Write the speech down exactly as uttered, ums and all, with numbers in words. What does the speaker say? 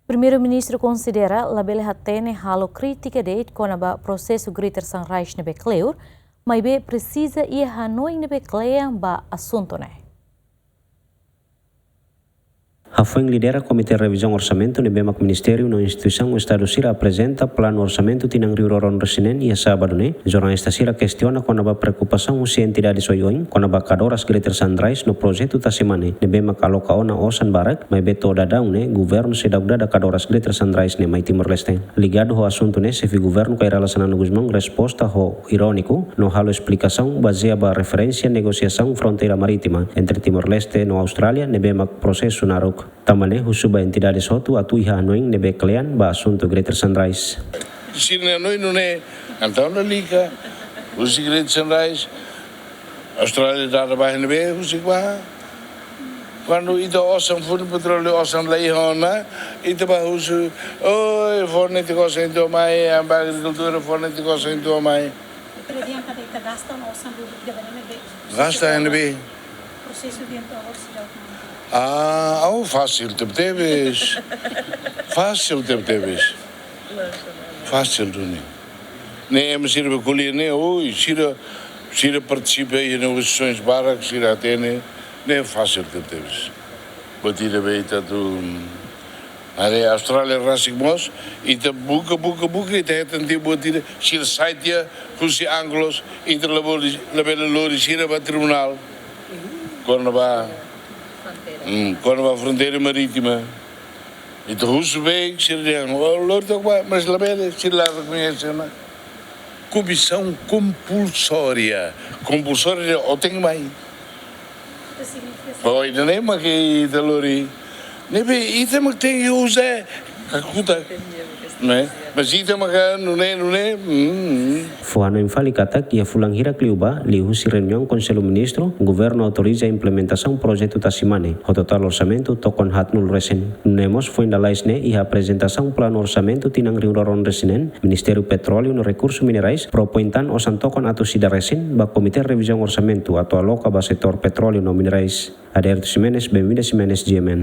Primeiru-Ministru konsidera labele hatene halo krítika de'it kona-ba prosesu Greater Sunrise ne'ebé kleur, maibé presiza iha hanoin ne'ebé kle'an ba asuntu ne'e. Hafoin lidera Komité Revizaun Orsamentu ne'ebé mak ministériu no instituisaun Estadu sira aprezenta planu orsamentu tinan rihun rua ruanulu-resin-neen iha sábadu ne'e, jornalista sira kestiona kona-ba preokupasaun husi entidades oioin kona-ba kadoras Greater Sunrise no projetu Tasimane ne'ebé mak aloka ona osan barak, maibé to'o daudaun ne'e governu seidauk dada kadoras Greater Sunrise ne'e mai Timor-Leste. Ligadu ho asuntu ne'e, xefe governu Kay Rala Xanana Gusmão resposta ho iróniku no halo esplikasaun bazeia ba referénsia negosiasaun fronteira marítima entre Timor-Leste no Austrália ne'ebé mak prosesu naruk. Tanba ne'e husu ba entidades hotu atu iha hanoin ne'ebé kle'an ba asuntu Greater Sunrise. Sira-nia hanoin nune'e, entaun lalika husi Greater Sunrise, Austrália dada ba ne'ebé husik ba. Kuandu ita osan funu petróleu, osan la iha ona, ita ba husu, oi, fó netik osan ita mai, amba agrikultura, fó netik osan ita mai. Ita dehan katak ita gasta ona osan dulu, ita ba ne'ebé? Gasta ne'ebé? Prosesu dehan to'o agora seidauk. Ah, oh, fasil tebetebes. Fasil tebetebes. Fasil duni. Ne'e ema sira be ko'alia ne'e, oi, sira, sira partisipa iha negosiasaun barak, sira hatene, ne'e fasil tebetebes. Buat ida be ita atu, haree Austrália rasik mós, ita buka, buka, buka, ita hetan tiha buat ida, sira sai tiha husi Angola, ita labele, labele lori sira ba tribunál. Kona-ba, hmm, kona-ba fronteira marítima. Ita husu be, sira dehan, oh, lori tok ba, mas labele, sira la rekoñese ona. Komisaun kompulsória. Kompulsória, ó tenke mai. Ba oin ne'e mak ita lori. Ne'ebé ita mak tenke uza kakutak. Ne'e? Mas ita mak nune'e, nune'e. Hmm. Fó hanoin fali katak iha fulan hirak liubá, liuhusi reuniaun Konsellu Ministru, governu autoriza implementasaun projetu Tasimane ho totál orsamentu tokon haatnulu resin. Nune'e mós foin lalais ne'e iha aprezentasaun planu orsamentu tinan rihun rua ruanulu-resin-neen, Ministériu Petróleu no Rekursu Minerais propoin tan osan tokon atus ida resin ba Komité Revizaun Orsamentu atu aloka ba setór petróleu no minerais. Adérito Ximenes, Benvinda Ximenes, G M N.